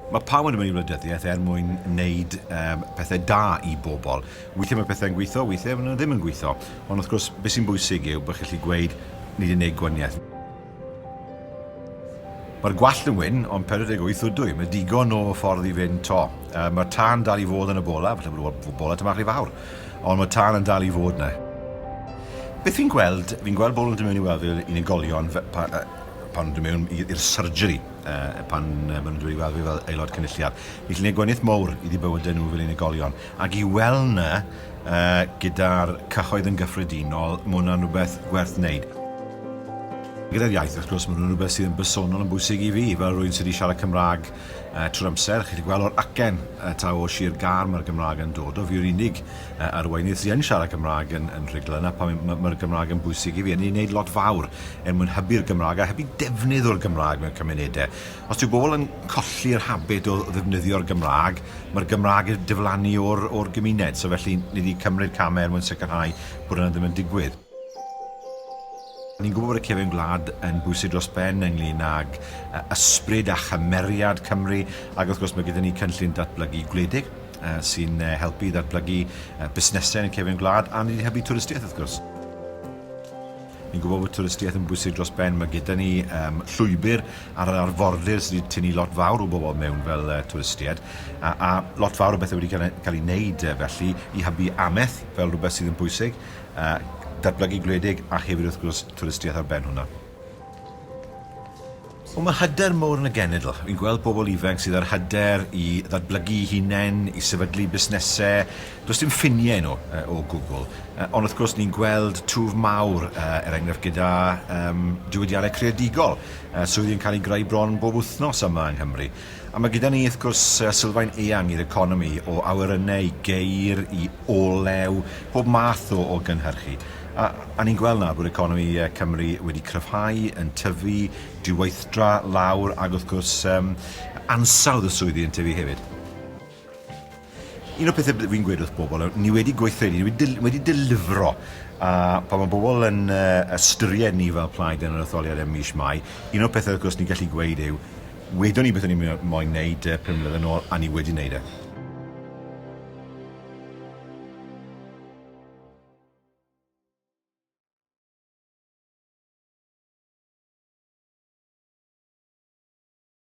Mae pawb yn mynd i wleidyddiaeth er mwyn wneud um, pethau da i bobl. Weithiau mae pethau'n gweithio, weithiau maen nhw ddim yn gweithio. Ond wrth gwrs, beth sy'n bwysig yw bod chi'n gallu gweud, ni wedi gwneud gwaniaeth. Mae'r gwallt yn wyn, ond 48 ydw i. Mae digon o ffordd i fynd to. Uh, mae'r tân dal i fod yn y bola, falle bod y bola tymachu fawr, ond mae'r tân yn dal i fod yna. Beth fi'n gweld, fi'n gweld bobl yn dod mewn i weld fel unigolion pa, pan nhw'n dod mewn i'r surgery, uh, pan uh, maen nhw'n dod i weld fi fel aelod cynulliad. Ni'n gallu gwneud gwahaniaeth mawr i ddibywydau nhw fel unigolion. Ac i weld na uh, gyda'r cyhoedd yn gyffredinol, mae hwnna'n rhywbeth gwerth wneud. Gyda'r iaith, wrth gwrs, mae hwnna'n rhywbeth sydd yn bersonol yn bwysig i fi, fel rhywun sydd wedi siarad Cymraeg uh, trwy'r amser. Chi'n gweld o'r acen uh, taw o Sir Gâr mae'r Gymraeg yn dod o. Fi yw'r unig uh, arweinydd sydd yn siarad Cymraeg yn, yn Rhuglan, a pan mae'r ma, ma Gymraeg yn bwysig i fi. A ni'n gwneud lot fawr er mwyn hybu'r Gymraeg a hybu defnydd o'r Gymraeg mewn cymunedau. Os yw bobl yn colli'r habit o ddefnyddio'r Gymraeg, mae'r Gymraeg yn diflannu o'r, or gymuned. So felly, ni wedi cymryd camau er mwyn sicrhau bod hynna ddim yn digwydd. Ni'n gwybod bod y cefn gwlad yn bwysig dros ben ynglyn ag ysbryd a chymeriad Cymru, ac wrth gwrs mae gyda ni cynllun datblygu gwledig sy'n helpu i ddatblygu busnesau yn y cefn gwlad, a ni wedi hybu twristiaeth wrth gwrs. Ni'n gwybod bod twristiaeth yn bwysig dros ben. Mae gyda ni um, llwybr ar yr arfordir sydd wedi tynnu lot fawr o bobl mewn fel uh, twristiaid. A, a lot fawr o bethau wedi cael, cael ei wneud uh, felly i hybu amaeth fel rhywbeth sydd yn bwysig, uh, datblygu gwledig a hefyd wrth gwrs twristiaeth ar ben hwnna. Wel, mae hyder mowr yn y genedl. Fi'n gweld bobl ifanc sydd â'r hyder i ddatblygu eu hunain, i sefydlu busnesau. Does dim ffiniau nhw o gwbl. Ond wrth gwrs, ni'n gweld twf mawr, er enghraifft, gyda um, diwydiannau creadigol, swyddi yn cael eu greu bron bob wythnos yma yng Nghymru. A mae gyda ni, wrth gwrs, sylfaen eang i'r economi, o awyrennau i geir, i olew, pob math o, o gynhyrchu. A, a ni'n gweld nawr bod economi Cymru wedi cryfhau, yn tyfu, diweithdra lawr ac wrth gwrs um, ansawdd y swyddi yn tyfu hefyd. Un o'r pethau fi'n gweud wrth bobl, ni wedi gweithredu, ni wedi, wedi delifro, a pan mae bobl yn uh, ystyried ni fel plaid yn yr etholiad ym mis Mai, un o'r pethau wrth gwrs ni'n gallu gweud yw, wedon ni beth o'n i'n moyn wneud 5 mlynedd yn ôl, a ni wedi wneud e.